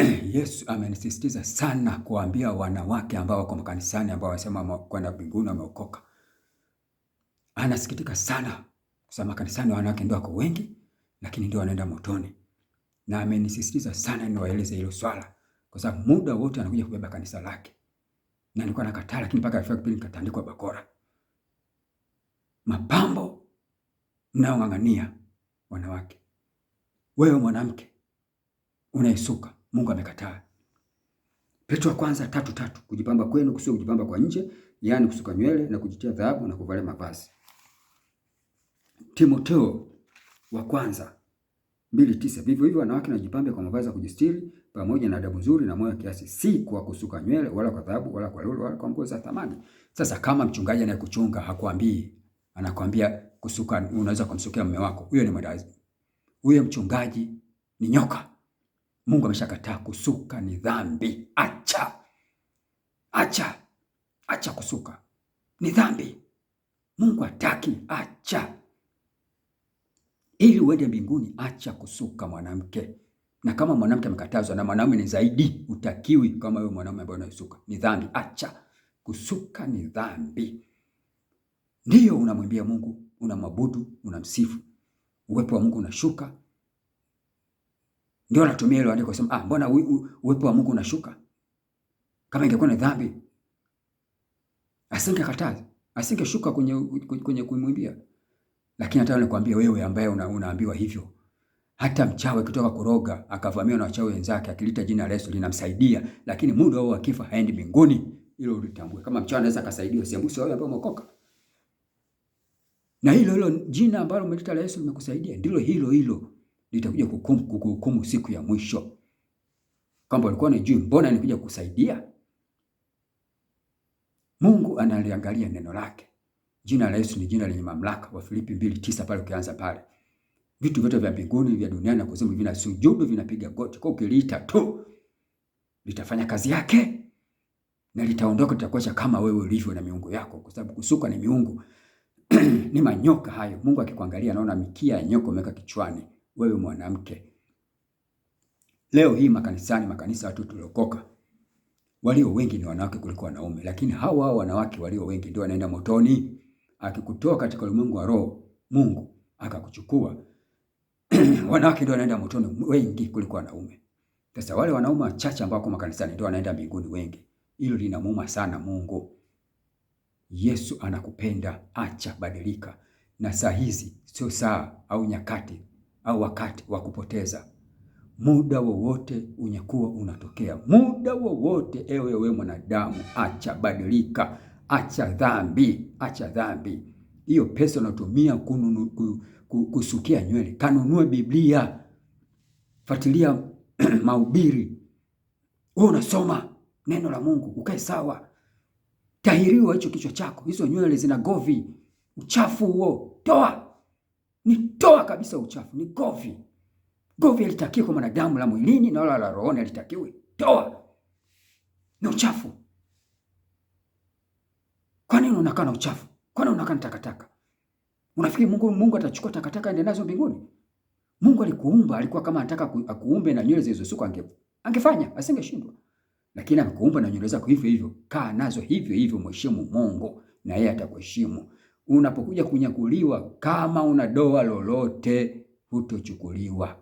Yesu amenisisitiza sana kuambia wanawake ambao wako makanisani ambao wanasema kwenda mbinguni wameokoka. Anasikitika sana kusema kanisani wanawake ndio wako wengi, lakini ndio wanaenda motoni. Na amenisisitiza sana niwaeleze hilo swala, kwa sababu muda wote anakuja kubeba kanisa lake. Na nilikuwa nakataa, lakini mpaka afika kipindi nikatandikwa bakora. Mapambo mnaong'ang'ania wanawake, wewe mwanamke unaisuka, Mungu amekataa. Petro wa kwanza 3:3, kujipamba kwenu kusiwe kujipamba kwa nje, yaani kusuka nywele na kujitia dhahabu na kuvalia mavazi. Timoteo wa kwanza 2:9, vivyo hivyo wanawake na kwa mavazi ya kujistiri pamoja na adabu nzuri na moyo kiasi, si kwa kusuka nywele wala kwa dhahabu wala kwa lulu wala kwa nguo za thamani. Sasa kama mchungaji anayekuchunga hakuambii, anakuambia kusuka, unaweza kumsukia mume wako, huyo ni mwendawazimu. Huyo mchungaji ni nyoka. Mungu ameshakataa kusuka, ni dhambi. Acha, acha, acha kusuka, ni dhambi. Mungu hataki, acha. Ili uende mbinguni, acha kusuka mwanamke. Na kama mwanamke amekatazwa na mwanaume ni zaidi, utakiwi kama wewe mwanaume ambaye unasuka, ni dhambi. Acha kusuka, ni dhambi. Ndiyo unamwimbia Mungu, unamwabudu, unamsifu, uwepo wa Mungu unashuka. Ndio anatumia hilo andiko kusema, ah, mbona uwepo wa Mungu unashuka? Kama ingekuwa ni dhambi asingekataza, asingeshuka kwenye kumwimbia. Lakini hata nikwambie wewe ambaye unaambiwa hivyo, hata mchawi akitoka kuroga akavamiwa na wachawi wenzake, akilita jina la Yesu linamsaidia, lakini muda huo akifa haendi mbinguni. Hilo ulitambue. Kama mchawi anaweza akasaidiwa, sembuse wewe ambaye umeokoka. Na hilo hilo jina ambalo umelita la Yesu limekusaidia, ndilo hilo hilo litakuja kukuhukumu siku ya mwisho, kwamba ulikuwa unajui, mbona nilikuja kukusaidia? Mungu analiangalia neno lake. Jina la Yesu ni jina lenye mamlaka, wa Filipi 2:9 pale ukianza pale. Vitu vyote vya mbinguni, vya duniani na kuzimu vinasujudu, vinapiga goti. Kwa ukiliita tu litafanya kazi yake na litaondoka, litakuacha kama wewe ulivyo na miungu yako, kwa sababu kusuka ni miungu ni manyoka hayo. Mungu akikuangalia anaona mikia ya nyoka umeweka kichwani, wewe mwanamke. Leo hii makanisani, makanisa watu tuliokoka walio wengi ni wanawake kuliko wanaume, lakini hawa hao wanawake walio wengi ndio wanaenda motoni. Akikutoa katika ulimwengu wa roho, Mungu akakuchukua wanawake ndio wanaenda motoni wengi kuliko wanaume. Sasa wale wanaume wachache ambao wako makanisani ndio wanaenda mbinguni wengi. Hilo linamuuma sana Mungu. Yesu anakupenda, acha, badilika. Na saa hizi sio saa au nyakati au wakati wa kupoteza. Muda wowote unyakuo unatokea, muda wowote. Ewe wewe mwanadamu, acha, badilika, acha dhambi, acha dhambi. Hiyo pesa unatumia kusukia nywele, kanunue Biblia, fuatilia mahubiri, wewe unasoma neno la Mungu, ukae sawa. Tahiriwa hicho kichwa chako, hizo nywele zina govi, uchafu huo toa, ni toa kabisa uchafu, ni govi. Govi alitakiwi kwa mwanadamu, la mwilini na wala la rohoni alitakiwi, toa, ni uchafu. Kwa nini unakaa na uchafu? Kwa nini unakaa na takataka? Unafikiri Mungu atachukua takataka aende nazo mbinguni? Mungu alikuumba, alikuwa kama anataka akuumbe na nywele zilizosukwa angefanya, asingeshindwa. Lakini amekuumba na nywele zako hivyo hivyo, kaa nazo hivyo hivyo, mheshimu Mungu na yeye atakuheshimu. Unapokuja kunyakuliwa, kama una doa lolote, hutochukuliwa.